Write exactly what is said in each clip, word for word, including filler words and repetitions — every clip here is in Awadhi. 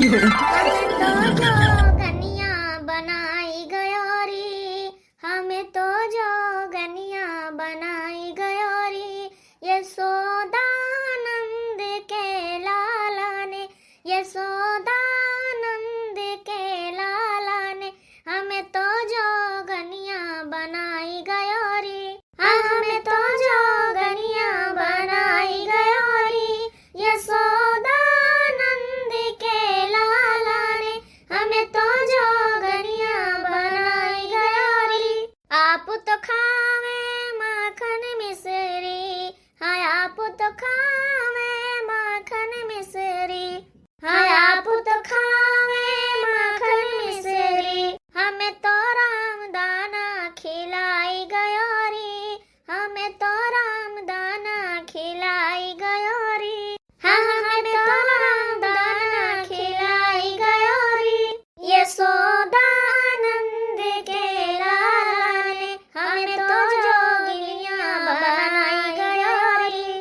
हमें तो जोगनिया बनाई गयो रे, हमें तो जोगनिया बनाई गयो रे, यशोदानंद के लाला ने, यशोदानंद के लाला ने, हमें तो जोगनिया बनाई गयो रे, हमें तो जोगनिया बनाई गयो रे, यशोदानंद के लाला ने, हमें तो जोगनिया बनाई गयो रे। आप तो खावे माखन मिश्री, हाँ, आप तो खावे माखन मिश्री, हाँ, आप तो खावे माखन मिश्री, हमें तो राम दाना खिलाई गयो रे, हमें तो राम दाना खिलाई गयो रे, हाँ, हमें तो राम दाना खिलाई गयो रे, यशोदानंद के लाला ने, हमें तो जोगनिया बनाई गयो रे।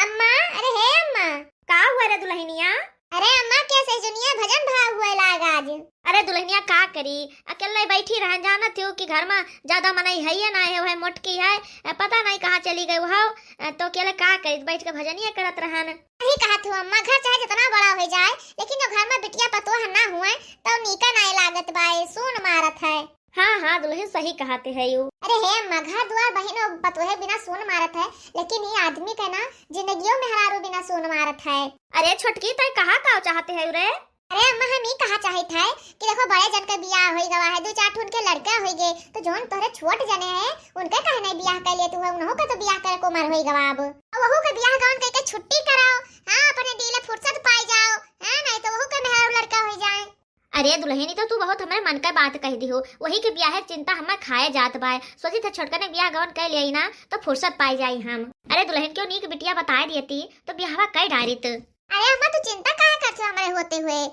अम्मा, अरे हे अम्मा। का हुआ रे दुल्हनिया? अरे अम्मा, क्या सैजुनिया भजन भा हुआ लाग आज? अरे दुल्हनिया का करी, अकेले बैठी रहन, जानत हूँ कि घर में ज्यादा मनई है ये ना है, वह मोटकी है, अ, पता नहीं कहाँ चली गई वह, अ, तो अकेले का करी, बैठ के भजनिया करत रहन। सही कहत हूँ अम्मा, घर चाहे जितना बड़ा हो जाए, लेकिन जो घर में बिटिया पतोह ना हुए, तो नीका नाई लागत बाए, सून मारत है। हाँ, हाँ, दुल्हन सही कहते है यू। अरे हे अम्मा, घर दुआर बहिन और पतोहे बिना सून मारत है, लेकिन ये आदमी के ना जिंदगियों मेहरारू बिना सून मारत है। अरे छोटकी, तय कहा का चाहते है रे? अरे अम्मा, हम ई कहा चाहित है कि देखो, बड़े जन के बियाह होई गवा है, दू चार ठुन के लड़का होई गए, तो जोन तोहरे छोट जने है, उनके काहे नहीं बियाह कर लिए तू है? उन्हों का तो बियाह करे के उम्र होई गवा अब। और वहू के बियाह गवन करके छुट्टी कराओ, हाँ, अपने डीले फुर्सत पाई जाओ, हाँ, नहीं तो वहू के मेहरारू लड़का होई जाए। अरे दुल्हनी, तो तू बहुत हमरे मन का बात कह दी हो, वही के बियाह के चिंता हमें खाए जात बाय। सोची थे छोटकने बियाह गवन कर लिया ना, तो फुर्सत पाई जाई हम। अरे दुल्हन, क्यों नीक बिटिया बताए दियती, तो बियाहवा कई डारित। अरे अम्मा, तू चिंता काहे करत हो हमरे होते हुए?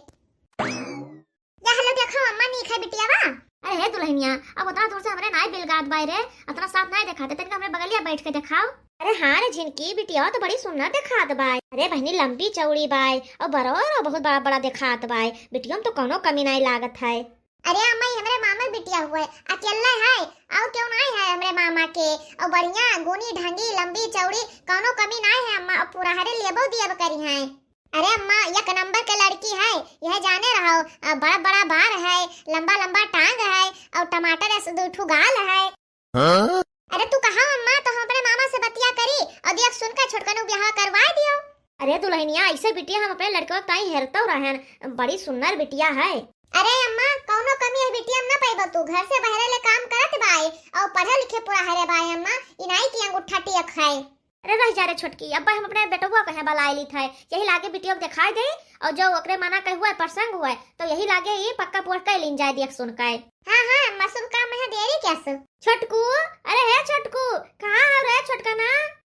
जा हेलो, देखो अम्मा, नीक है बिटिया बा। अरे हे दुल्हनिया, अब उतना दूर से हमरे नाई बिलगात बाय रे, उतना साथ नाई देखाते, तनिक हमरे बगलिया बैठ के देखाओ। अरे हाँ रे झिनकी, बिटिया तो बड़ी सुंदर देखात बाय। अरे बहनी, लंबी चौड़ी बाय और बरोर और बहुत बड़ा बड़ा देखात बाय। बिटिया में तो कौनो कमी नाई लागत है। अरे अम्मा, ये हमरे मामा बिटिया हुए, अकेले है और क्यों नाई है हमरे मामा के, और बढ़िया गुनी ढंगी लंबी चौड़ी, कौनो कमी नाई है अम्मा, और पूरा हरे लेबो दियब करी है। अरे अम्मा, एक नंबर के लड़की है, यह जाने रहो, अ, बड़ा बड़ा बार है, लंबा लंबा टांग है और टमाटर ऐसे दू ठू गाल है। हाँ? अरे तू कहा अम्मा, तो हम अपने मामा से बतिया करी और दिया सुन के छोटकनू ब्याह करवा दियो। अरे दुल्हनिया, ऐसे बिटिया हम अपने लड़कवा के ताई हेरतो रहन, बड़ी सुंदर बिटिया है। अरे अम्मा, कौनो कमी है बिटिया में ना पाइबो तू, घर से बहरे ले काम करत बाय और पढ़े लिखे पूरा हरे बाय अम्मा, इनाई की अंगूठा टिक है। अरे रह जा रे छोटकी, अब हम अपने बेटवा कहे बलाए ली थे, यही लागे बिटिया के दिखाई दे और जो ओकरे मना कहे हुआ प्रसंग हुआ तो यही लागे ये पक्का पोर कर लीन जाए दिया सुन के। हाँ हाँ अम्मा, शुभ काम में है, देरी क्या सु? छोटकू, अरे हे छोटकू, कहाँ हो रे छोटका ना?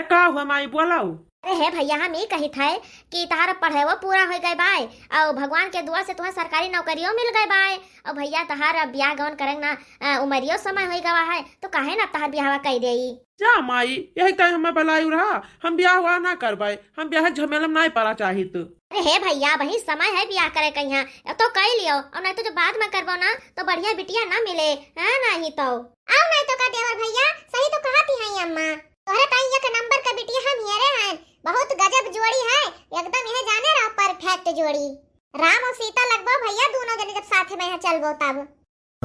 ए, का हुआ माई, बोलाऊ? अरे हे भैया, हम ई कहित है कि तहार पढ़ाईओ पूरा होइ गए बाय, और भगवान के दुआ से तुहें सरकारी नौकरियो मिल गए बाय, और भैया तहार अब बियाह गवन करें ना, अ, उमरियो समय होइ गवा है, तो काहे ना तहार बियाहवा कई देई? जा माई, यही कहे हमें बलायु रहा, हम बियाह हुआ ना करबाए, हम बियाह झमेलम ना पड़ा चाहित। अरे हे भैया, वही समय है बियाह करे के यहाँ, अब तो कई लियो, और नहीं तो जो बाद में करबो ना, तो बढ़िया बिटिया ना मिले, हाँ, नहीं तो। आओ नहीं तो का देवर भैया, सही तो कहती है अम्मा। तोहरे ताई एक नंबर का बिटिया हम हेरे हैं, बहुत गजब जोड़ी है, एकदम यह जाने रहो perfect जोड़ी। राम और सीता लगबो भैया, दोनों जने जब साथ में यहाँ चलबो तब।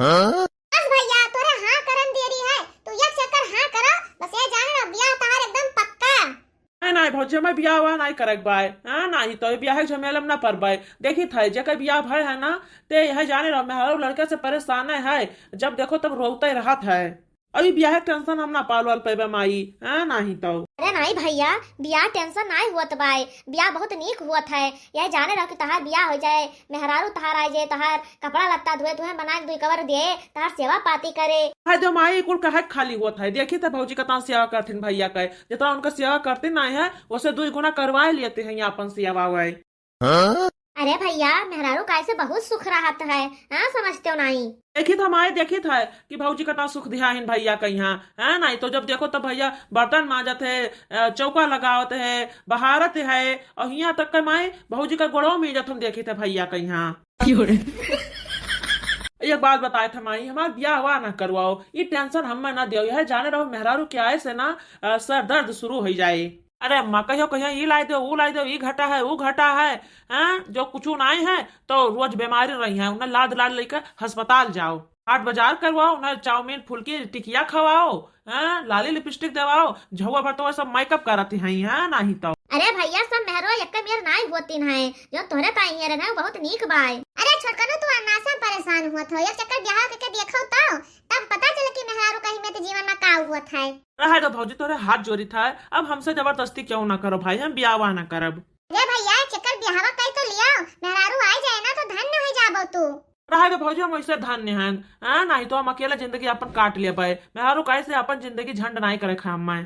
हाँ? बस भैया, तोरे हाँ करन देरी है, तू एक चक्कर हाँ करो, बस ये जाने रहो बियाह तहार एकदम पक्का। नहीं, नहीं भौजी, हमें बियाह हुआ नहीं करक बाय, हाँ, नहीं तो ये बियाह के झमेला में ना पड़बाय। देखी था, जेकर बियाह भय है ना, ते यह जाने रहो, मेहरारू लड़के से परेशान है, जब देखो तब रोते रहत है। अभी बियाह के tension हम ना पाल वाल पैबे माई, हाँ, नाही तो। अरे नाही भैया, बियाह tension नाही हुअत बाय, बियाह बहुत नीक हुअत है। यह जाने रहो कि तहार बियाह हो जाए, मेहरारू तहार आ जाए, तहार कपड़ा लत्ता धोए, तुहें बना के दुई कवर दे, तहार सेवा पाती करे। हाय दो माई, कुल कहे खाली हुअत है। देखी तो भौजी कतना सेवा करथिन भैया के, जितना उनका सेवा करते ना है, उसे दुई गुना करवाए लेते हैं अपन सेवा वाई। हाँ? अरे भइया, मेहरारू का ऐसे बहुत सुख रहत है, हाँ, समझते हो नाई? देखित है माई, देखित है कि भौजी कतना सुख दिहा हिन भइया कइहाँ, है नाई? तो जब देखो तब भइया बर्तन माँजत है, अ, चौका लगावत है, बहारत है, और हियाँ तक के माई भौजी का गोड़ो मीजत हम देखित है भइया कइहाँ। एक बात बताए थे माई, हमार बियाह हुआ ना करवाओ, ई tension हमें ना दियो, यह जाने रहो मेहरारू के आए से ना, अ, सर दर्द शुरू होइ जाए। अरे अम्मा, कहियो कहियो ई लाई दो, ऊ लाई दो, ई घटा है, ऊ घटा है, हाँ, जो कुछ नाई है तो रोज बीमारी रही है, उन्हें लाद लाद लेके अस्पताल जाओ, हाट बाजार करवाओ, उन्हें चाउमीन, फुलकी, टिकिया खवाओ, हाँ, लाली लिपस्टिक देवाओ, झउआ भर तो वो सब makeup करत हैं, हाँ, नाहीं तो। अरे भइया, सब मेहरो एक मेर नाई होतिन है, जो तोहरे ताई हियाँ रहे बहुत नीक बाय। अरे छोटकनो, तू अन्ना से परेशान हुआ थो, एक चक्कर बियाह के देखो तो, तब पता चले कि मेहरारू का हिम्मत जीवन में का हुआ था। रहे दो भौजी, तोहरे हाथ जोड़ी था, अब हमसे जबरदस्ती क्यों ना करो भाई, हम बियाहवा ना करब। अरे भइया, एक चक्कर बियाहवा कई तो लिया, मेहरारू आ जाए ना तो धन्य हो जाबो तू। रहे दो भौजी, हम वैसे धन्य हैं, हाँ, नाहीं तो हम अकेले जिंदगी अपन काट लेबे। मेहरारू कैसे अपन जिंदगी झंड नाई करे खाम मैं।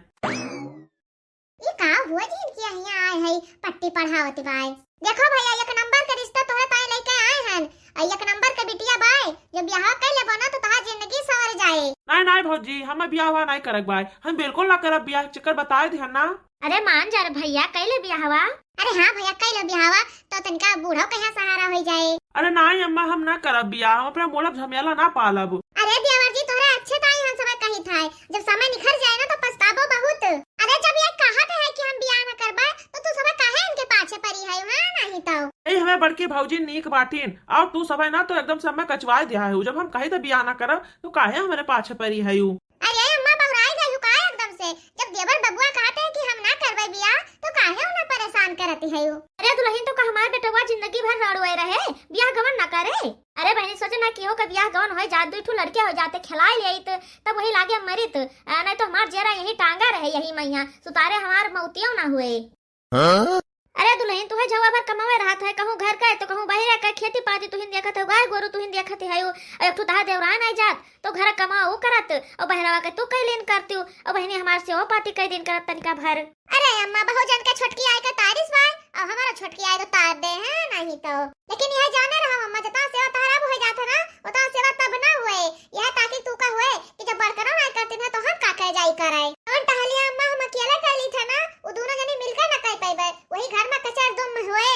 ई का हुआ जी, इनके हियाँ आए है, पट्टी पढ़ावत बाय। देखो भइया, एक नंबर के रिश्ता तोहरे ताई लेके आए हैं, और एक नंबर के बिटिया बाय, जो बियाह कर लेबो ना तो तोहार जिंदगी संवर जाए। नाहीं, नाहीं भौजी, हम बियाह हुआ नाहीं करब बाय, हम बिल्कुल ना करब बियाह, चक्कर बताए दिहन ना। अरे मान जा रे भइया, कइले बियाहवा? अरे हाँ भइया, कइले बियाहवा, तो तनिका बूढ़ो कहाँ सहारा हो जाए। अरे नाहीं अम्मा, हम ना करब बियाह, हम अपना मोलब झमेला ना पालब। अरे देवर जी, तोहरे अच्छे ताई हम समय कही था, जब समय निखर जाए ना तो पछताबो बहुत। अरे जब ये कहत है कि हम बियाह ना करबे, तो तू समय काहे इनके पाछे पड़ी है, हाँ, नाहीं तो। ए, हमें बड़की भौजी नीक बाटिन, और तू समय ना तो एकदम से हमें कचवाए दिया है। जब हम कही तो बियाह ना करब, तो काहे हमारे पाछे पड़ी है यू? अरे अम्मा, बहराई गई हो का एकदम से? जब देवर बबुआ कहते हैं कि हम ना करबे बियाह, तो काहे उन्हें परेशान करती है यू? अरे दुल्हन, तो का हमार बेटवा जिंदगी भर रड़ुए रहे, बियाह गवन ना करे? अरे बहनी, सोचे ना कि हो के बियाह गवन होई जात, दुई ठो लड़के हो जाते, खिलाए ले आइत, तब वही लागे मरित, आ, नहीं तो हमार जेरा यही टांगा रहे, यही मैया सुतारे हमार मौतियो ना हुए। हाँ? अरे दुल्हन, तुहे झउआ भर कमावे रहत है, कहूँ घर का है तो कहूँ बहिरे का, खेती पाती तुहिन देखत है, गाय गोरू तुहिन देखत है, और एक ठो तहार देवरान आई जात तो घर कमा ऊ करत, और बहरवा के तू कई लेन करती, और बहनी हमार सेवा पाती कई दिन करत तनिका भर। अरे अम्मा, बहु जन के छोटकी आए के तारिस बाय, और हमारा छोटकी आए तो तार दे, हैं, नाहीं तो। लेकिन यह जाने रहो अम्मा, जतना सेवा तहरा हो जात है ना, उतना सेवा तब ना हुए। यह ताकि तू का हुए कि जब बड़कनो नाहीं करती ना, तो हम का कह जाई करे। कौन टहलिया अम्मा, हम अकेले कर ली था ना, वो दोनों जने मिलकर ना कर पाइबे, वही घर में कचर दुम हुए।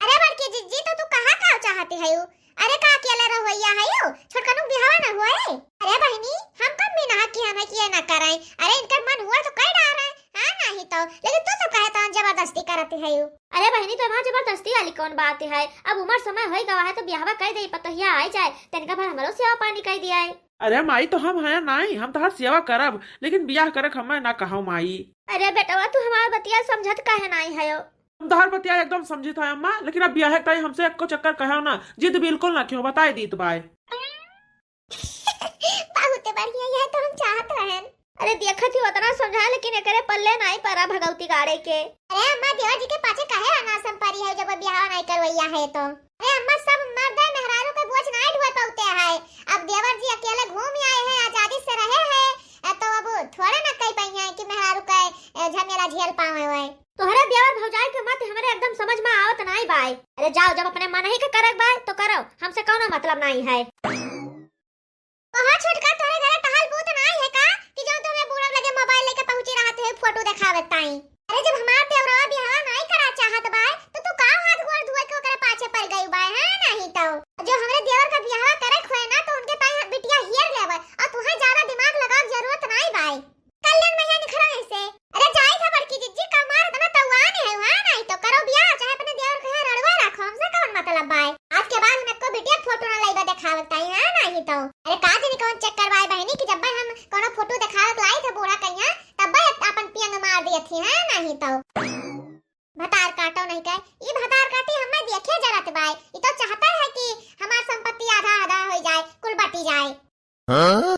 अरे बड़की जिज्जी, तो तू कहाँ का चाहती है यू? अरे का अकेले रहोइया है यू? छोटकनू बिहावा ना हुए? अरे बहिनी, हम कब भी ना कि हमें किए ना कराई। अरे इनकर मन हुआ तो कई डार है, हाँ, नाहीं तो। लेकिन तू तो कहे तो जबरदस्ती करती है यू। अरे बहिनी, तो वहाँ जबरदस्ती वाली कौन बात है? अब उम्र समय होई गवा है तो बिहावा कर दे, पतोहिया आई जाए, तनिका भर हमरो सेवा पानी कर दिया है। अरे माई, तो हम हैं नाई, हम तोहार सेवा करब, लेकिन बियाह करे के हमें ना कहो माई। अरे बेटवा, तू हमार बतिया समझत काहे नाई हयो? हम तोहार बतिया एकदम समझित है अम्मा, लेकिन अब बियाह के टाइम हमसे एको चक्कर कहो ना, जिद बिल्कुल ना क्यों, बताए दीत बाय। बहुत बढ़िया, यह तो हम चाहत रहन। अरे देखत ही उतना समझा, लेकिन एकरे पल्ले नाई परा भगवती गाड़े के। अरे अम्मा, देवर जी के पाछे काहे अनासम परी है, जब बियाह नाई करवैया है तो? अरे अम्मा, सब मर्द है, मेहरारू के बोझ नाई ढोए पौते है। अब देवर जी अकेले घूम आए हैं, आजादी से रहे हैं, अ, तो अब थोड़े ना कह पाई हैं कि मेहरारू का, अ, झमेला झेल पावे हुए। तोहरे देवर भौजाई के मत हमरे एकदम समझ में आवत नाई बाय। अरे जाओ, जब अपने मन ही के करक बाय तो करो, हमसे कौनो मतलब नाई है। ओहो छोटका, तोरे घरे टहल बूत नाई है का कि जौन तू हमें बूढ़ा लगे मोबाइल लेके पहुंची रहत है फोटो देखावे ताई? अरे जब हमार देवरवा बियाह नाई करा चाहत बा तो तू का हाथ गोड़ धोए के ओकरे पाछे पड़ गई बा, हैं? नाहीं तो जो हमरे देवर का बियाह करे खोए ना तो उनके ताई हम बिटिया हियर लेवे और तुहे ज्यादा दिमाग लगावे के जरूरत नाई बाय। कल्याण मैया निखरो ऐसे। अरे जाई था बड़की जिज्जी, का मार तना तउआन है, हाँ? नाहीं तो करो बियाह, चाहे अपने देवर के यहाँ रड़वा रखो, हमसे कौन मतलब बाय? आज के बाद हम एको बिटिया फोटो ना लाइबा देखावत ताई, हाँ? नाहीं तो। अरे का जानी कौन चक्कर बाय बहिनी कि जब हम कोनो फोटो देखावत लाई थे बूढ़ा कहिया, तब अपन पियंग मार दिए थी, हाँ? नाहीं तो। भतार काटो नहीं कहे, ई भतार काटी हमें देखे जरत बाय। ई तो चाहता है कि हमार संपत्ति आधा आधा हो जाए, कुल बटी जाए। हाँ?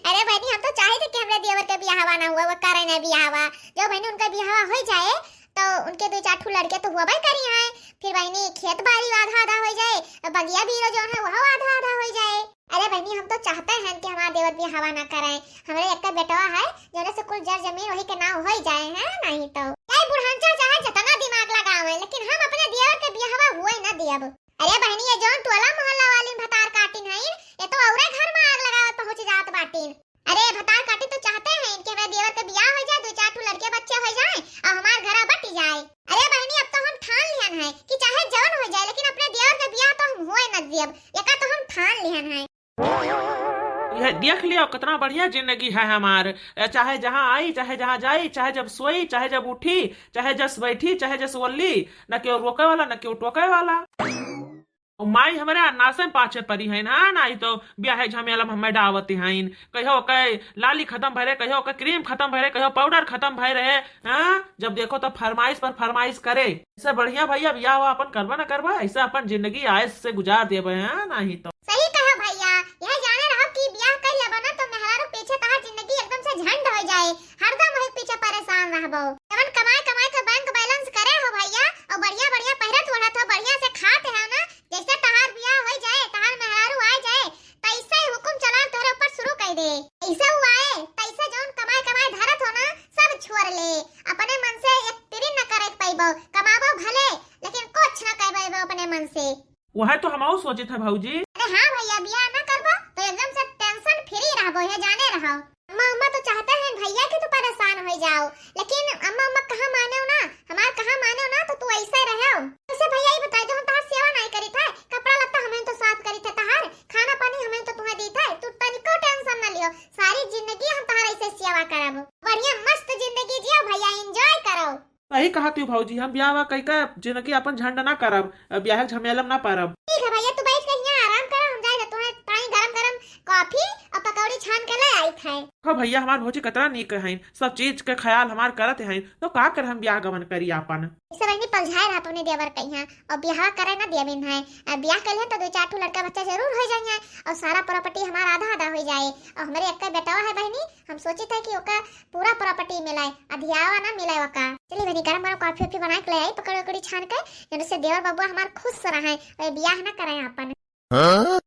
अरे बहनी, हम तो चाहे थे कि हमरे देवर के बियाहवा ना हुआ, वो करे ना बियाहवा। जो बहनी उनका बियाहवा हो जाए तो उनके दो चार ठो लड़के तो हुआ भाई करी हैं, फिर बहनी खेत बाड़ी आधा आधा हो जाए, बगिया बीरो जौन है वह आधा आधा हो जाए। अरे बहनी, हम तो चाहते हैं कि हमारा देवर बियाहवा ना कराए, हमरे एक बेटवा है जौने से कुल जर जमीन वही के नाम हो ही जाए, हैं? नाहीं तो चाहे बुढ़ांचा चाहे जितना दिमाग लगावे, लेकिन हम अपने देवर के बियाहवा हुए अब अरे बहिनी, ये जौन टोला मोहल्ला वाली भतार काटिन हईन, ये तो औरे घर में आग लगावे पहुँच जात बाटिन। अरे भतार काटी तो चाहते हैं कि हमरे देवर के बियाह हो जाए, दो चार ठो लड़के बच्चे हो जाए और हमार घर बट जाए। अरे बहिनी, अब तो हम ठान लिहन है कि चाहे जौन हो जाए, लेकिन अपने देवर के बियाह तो हम होए न देब, एका तो हम ठान लिहन है। यह देख लियो, कितना बढ़िया जिंदगी है हमार। ए, चाहे जहाँ आई, चाहे जहाँ जाई, चाहे जब सोई, चाहे जब उठी, चाहे जस बैठी, चाहे जस ओल्ली, न केहू रोके वाला, न केहू टोके वाला। और माई हमरे अन्नासे में पाछे पड़ी है ना, नाही तो ब्याहे झमेला में हमें डावत हैं। कहियो के लाली खत्म भय रहे, कहियो के क्रीम खत्म भय रहे, कहियो पाउडर खत्म भय रहे। हाँ, जब देखो तो फरमाइश पर फरमाइश करे। इससे बढ़िया भैया बियाह हुआ अपन करबा ना करबा, ऐसे अपन जिंदगी आयस से गुजार देबे हैं, नाही तो। सही कहा भैया, यह जाने रहो कि बियाह कर लेबो ना तो मेहरारू पीछे तहार जिंदगी एकदम से झंड हो जाए, हरदम वही पीछे परेशान रहबो। जवन कमाए कमाए के बैंक बैलेंस करे हो भैया, और बढ़िया बढ़िया पहिरत ओढ़त हो, बढ़िया से खात हो ना, जैसे तहार बियाह हो जाए, तहार मेहरारू आ जाए, तैसे ही हुकुम चलान तोहरे ऊपर शुरू कर दे। ऐसे हुआ है, तैसे जौन कमाए कमाए धरत हो ना, सब छोड़ ले। अपने मन से एक तिरिन न करे के पैबो, कमाबो भले, लेकिन कुछ न कर पैबो अपने मन से। वह तो हमहू सोचित है भौजी। अरे हाँ भैया, बियाह ना करबो तो एकदम से टेंशन फ्री रहबो, ये जाने रहो। अम्मा, अम्मा तो चाहते हैं भैया कि तू परेशान हो जाओ, लेकिन अम्मा, अम्मा कहाँ माने ना, हमार कहाँ माने ना, तो तू ऐसे रहो। वैसे भैया, ये बताई दो, हम तहार सेवा नहीं करी थे, कपड़ा लत्ता हमें तो साफ करी थे तहार, खाना पानी हमें तो तुम्हें दी थे, तू तनिको टेंशन ना लियो, सारी जिंदगी हम तहार ऐसे सेवा करब। बढ़िया मस्त जिंदगी जियो भैया, एंजॉय करो। सही कहा तू भौजी, हम ब्याह कई का जिंदगी अपन झंड ना करब, ब्याह के झमेला में ना परब। ठीक है भैया, तू बैठ के यहाँ आराम करो, हम जाए तुम्हें ताई गरम गरम कॉफी और पकौड़ी छान के ले आई थे। हो भैया, हमार भौजी कतरा नीक हैं, सब चीज के ख्याल हमार करत हैं, तो का कर हम ब्याह गवन करी आपन। इसे बहनी पलझाए रहा अपने देवर के यहाँ, और ब्याह करे ना देविन है। अब ब्याह कर ले तो दो चार ठो लड़का बच्चा जरूर हो जाए, और सारा प्रॉपर्टी हमारा आधा आधा हो जाए, और हमारे एक बेटवा है बहनी, हम सोचित है कि ओका पूरा प्रॉपर्टी मिलाए, अधियावा ना मिलाए ओका। चली बहनी, गरम गरम कॉफी वॉफी बना के ले आई, पकौड़ी वकौड़ी छान के, जौन से देवर बबुआ हमार खुश रहे, और बियाह ना कराए आपन। हाँ?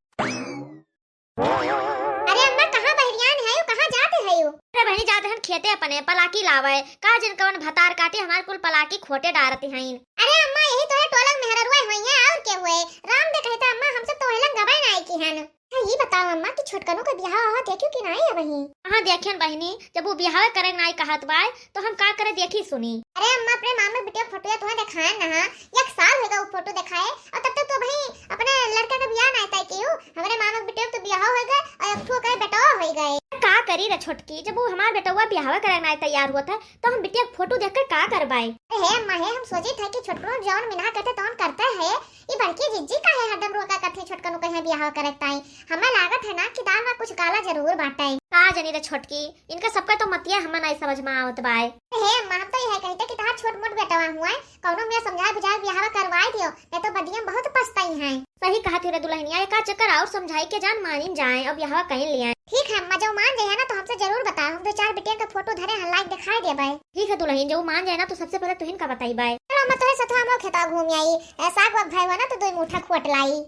अरे अम्मा, कहाँ बहरियान है, कहाँ जाते है? अरे बहनी, जाते हैं खेते अपने, पलाकी लावे, का जन कवन भतार काटे, हमार कुल पलाकी खोटे डारते हैं। अरे अम्मा, यही तो है टोलक मेहररुआ हुई है, और के हुए? राम दे कहता अम्मा, हमसे तो वही लंग गबे ना आई की हन। अच्छा, ई बताओ अम्मा कि छोटकनू के बियाह होत है क्यों कि नाई अबही? कहाँ देखियन बहिनी, जब वो बियाह करे नाई कहत बाय, तो हम का करे देखी सुनी? अरे अम्मा, अपने मामा बिटिया फोटो तुम्हें देखाए ना, एक साल होगा वो फोटो देखाए, और तब तक तो अबही अपने लड़का का बियाह नाई तय कियो। हमारे मामा बिटिया तो बियाह हो गए और एक ठो ओकर बेटवा हो गए। का करी रे छोटकी, जब वो हमार बेटवा बियाह करे नाई तैयार हुआ था, तो हम बिटिया के फोटो देख के का करबाई? अरे हे अम्मा हे, हम सोचित है कि छोटकनू जौन मिनहा कहते तौन करते है, ई बड़की जिज्जी काहे हरदम रोका करथे छोटकनू के यहाँ बियाह करे ताई? हमें लागत है ना कि दाल में कुछ काला जरूर बाटे। का जनी रे छोटकी, इनका सबका तो मतिया हमें नहीं समझ में आवत बाय। हे अम्मा, हम तो यह कहते कि तहार छोट मोट बेटवा हुआ है, कौनो में समझा बुझा बियाह करवाए दियो, नहीं तो बदिया में बहुत पछताई है। सही कहा थी रे दुल्हनिया, एक आध चक्कर और समझाई के जान मानिन जाए, अब बियाह कहीं ले आए। ठीक है अम्मा, जब मान जाए ना तो हमसे जरूर बताओ, हम दो चार बिटिया का फोटो धरे हैं, लाइक दिखाई देबे। ठीक है दुल्हन, जब मान जाए ना तो सबसे पहले तुहिन का बताई बाय। चलो अम्मा, तोरे साथ हम लोग खेता घूम आई, ए, साग वाग भाई हुआ ना तो दो मुठा खोट लाई।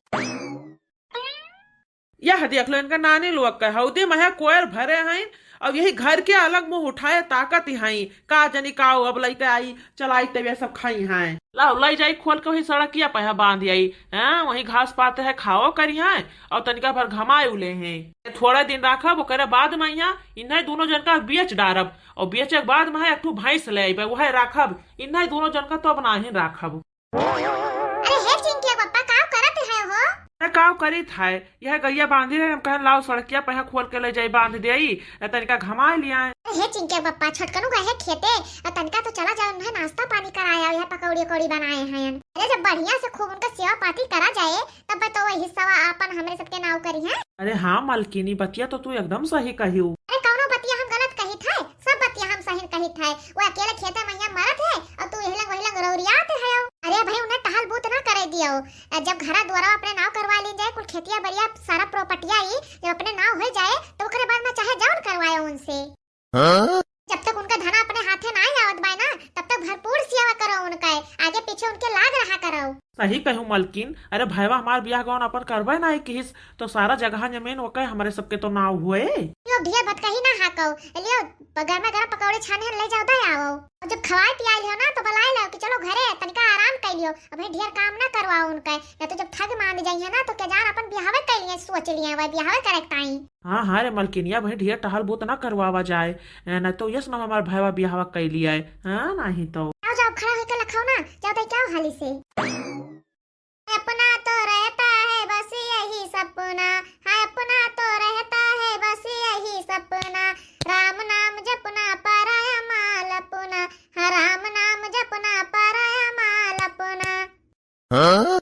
यह देख लो, इनका नानी लोग का हौदी में है कोयर भरे हैं, और यही घर के अलग मुंह उठाए ताकत ही हैं। का जनी का अब लइके आई, चलाई तब ये सब खाई हैं। लाओ, लई जाई खोल के वही सड़किया पे है बांध आई, हैं, वही घास पात है खाओ करी हैं, और तनिका भर घमाए उले हैं। थोड़ा दिन राखब, ओकरे बाद में यहाँ इन्हें दोनों जन का बेच डारब, और बेचे के बाद में एक ठो भैंस ले आइबे, वह राखब। इन्हें दोनों जन का तो अब नाहीं राखब। अरे हे चिंकिया पप्पा, का करत है हो? अरे का करित है, यह गैया बांधी रहे, हम कहन लाओ सड़किया पे खोल के ले जाई, बांध देई, ए तनिका घमाए लियाए। अरे हे चिंकिया पप्पा, छोटकनू गए है खेते, आ तनिका तो चला जाओ, उन्हें नाश्ता पानी कराया, यह पकौड़ी उकौड़ी बनाए हैं। अरे जब बढ़िया से खूब उनका सेवा पाती करा जाए, तब तो वही हिस्सा आपन हमरे सबके नाव करी है। अरे हाँ मलकिनी, बतिया तो तू एकदम सही कहियो। अरे कौनो बतिया हम गलत कहित है, सब बतिया हम सही कहित है। वो अकेले खेते मैया मरत है और तू यही लंग वही लंग रौरियात है। अरे भाई, उन्हें टहल बूत ना करे दियो। जब घरा द्वारा अपने नाव करवा ली जाए, कुल खेतिया बरिया सारा प्रॉपर्टिया ई जब अपने नाव हो जाए, तो ओकरे बाद में चाहे जौन करवाए उनसे। हाँ? जब तक उनका धना अपने हाथे ना आवत बाय ना, तब तक भरपूर सेवा करो उनका, आगे पीछे उनके लाग रहा करो। सही कहू मलकिन, अरे भैवा हमार बियाह गौन अपन करबे नाहीं किहिस, तो सारा जगह जमीन ओके हमरे सबके तो नाव हुए। यो ढेर बतकही ना हाकौ, लियो प-, गरमा गरम पकौड़े छाने हैं, ले जाओ दे आओ। और जब खवाए पियाए लियो ना तो बलाए लो कि चलो घरे तनिका आराम कर लियो, अबहीं ढेर काम ना करवाओ उनके, ना तो जब थक मान जाइए ना तो क्या जान अपन बियाहवे कर लिए, सोच लिए वह बियाहवे करे ताई। हाँ, हाँ रे मलकिनिया, अबहीं ढेर टहल बूत ना करवावा जाए, ए, ना तो यस ना हमार भैवा बियाहवा कर लिया है, हाँ, नाहीं तो। जाओ, जाओ, खड़ा होके लखाओ ना, जाओ दे क्या हाली से। अपना तो रहता है बस यही सपना, हाँ, अपना तो रहता है बस यही सपना, राम नाम जपना पराया माल अपना, हाँ, राम नाम जपना पराया माल अपना। हाँ?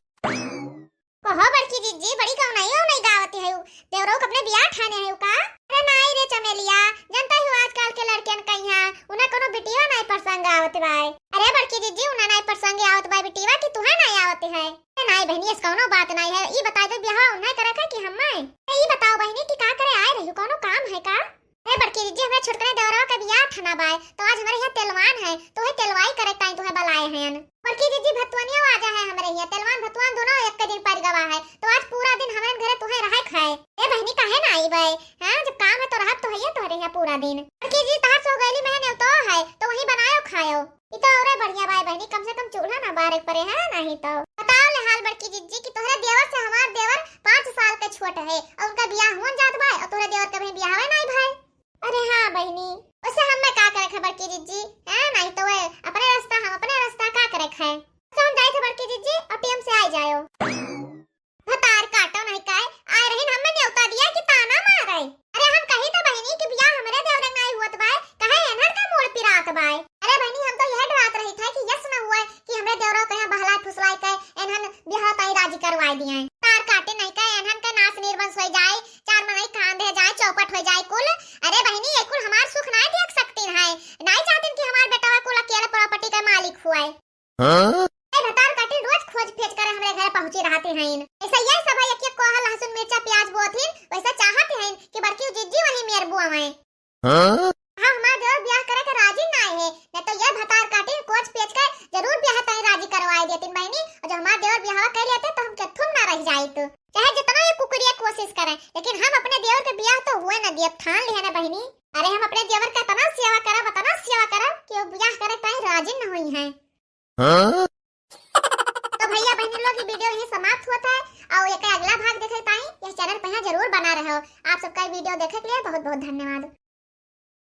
कहो बड़की जिज्जी, बड़ी गौनाई गौनाई गावत है, देवरो के अपने बियाह ठाने है का? अरे नाई रे चमेलिया, जनता ही आजकल के लड़कियन कहिया, उन्हें कोनो बिटिया नाई पसंद आवत बाय। अरे बड़की जिज्जी, उन्हें नाई पसंद आवत बाय बिटिया कि तुहे नाई आवत है? अरे नाई बहनी, ऐस कौनो बात नाई है, ई बताई दो बियाह उन्हें करे का कि हम्मे? अरे ई बताओ बहनी कि का करे आए रही, कौनो काम है का? अरे बड़की जिज्जी, हमरे छोटकने देवरवा के बियाह ठना बाय, तो आज हमरे यहाँ तेलवान है, तो वही तेलवाई करे ताई तुहे बलाए हैं। बड़की जिज्जी, भतुअनिया आ जा है हमरे यहाँ, तेलवान भतुआन दोनों एक के दिन पर गवा है, तो आज पूरा दिन हमरे घरे तुहे रहे खाए। ए बहनी, काहे ना आई बाय? हाँ, जब काम है तो रहब तो है तोहरे यहाँ पूरा दिन। बड़की जिज्जी, तहार सौगैली में नेवतो है, तो वहीं बनायो खायो। ई तो औरे बढ़िया बाय बहनी, कम से कम चूल्हा ना बारे परे है, नहीं तो। बताओ ले हाल बड़की जिज्जी कि तोहरे देवर से हमार देवर पाँच साल के छोट है और उनका बियाह हुन जात बाय और तोहरे देवर के अभी बियाह नाई भाई। अरे हाँ बहनी, वैसे हमें का करे है बड़की जिज्जी, है नहीं तो वे अपने रास्ता हम अपने रास्ता का करे है। तो हम जाए थे बड़की जिज्जी और टीम से आ जाओ। भतार काटो नहीं काय, आए रहीन हमें न्योता दिया कि ताना मारे। अरे हम कही तो बहनी कि बियाह हमरे देवरे नाई हुअत बाय, कहे एनहर का मूड़ पिरात बाय। अरे बहनी हम तो यह डरात रही था कि यस न हुए कि हमरे देवरा कहीं बहलाए फुसलाए के एनहन बियाह ताई राजी करवाए दिए। तार काटे नहीं का एनहन का नास निर्वंश हो जाए, चार मनई खान दे जाए, चौपट हो जाए कुल। अरे बहनी ये कुल हमार सुख नाई देख सकती है, नाई चाहतीन कि हमार बेटवा कुल अकेले प्रॉपर्टी का मालिक हुए। हाँ? ए भतार काटिन रोज खोज फेज करे हमरे घर पहुँची रहते हैं। ऐसा ये सब है, एक एक कोहा लहसुन मिर्चा प्याज बोथिन, वैसा चाहते हैं कि बड़की जिज्जी वही मेर बुआवे। हाँ? हाँ, हमार देवर ब्याह करे के राजी ना है, न तो ये भतार काटिन खोज फेज के जरूर ब्याह ताई राजी करवाए देतिन बहनी, और जब हमार देवर ब्याह कर लेते तो हम केथुम ना रह जाइत। चाहे जितना ये कुकुरिया कोशिश करे, लेकिन हम अपने देवर के ब्याह तो हुए न दिए, ठान लिया ना बहनी। अरे हम अपने देवर का इतना सेवा करब, इतना सेवा करब कि वो ब्याह करे ताई राजी न हुई है। हाँ? तो भैया बहनी लोग, ये वीडियो यहीं समाप्त होता है और एक अगला भाग देखे ताई यह चैनल पे यहाँ जरूर बना रहो। आप सबका ये वीडियो देखे के लिए बहुत बहुत धन्यवाद।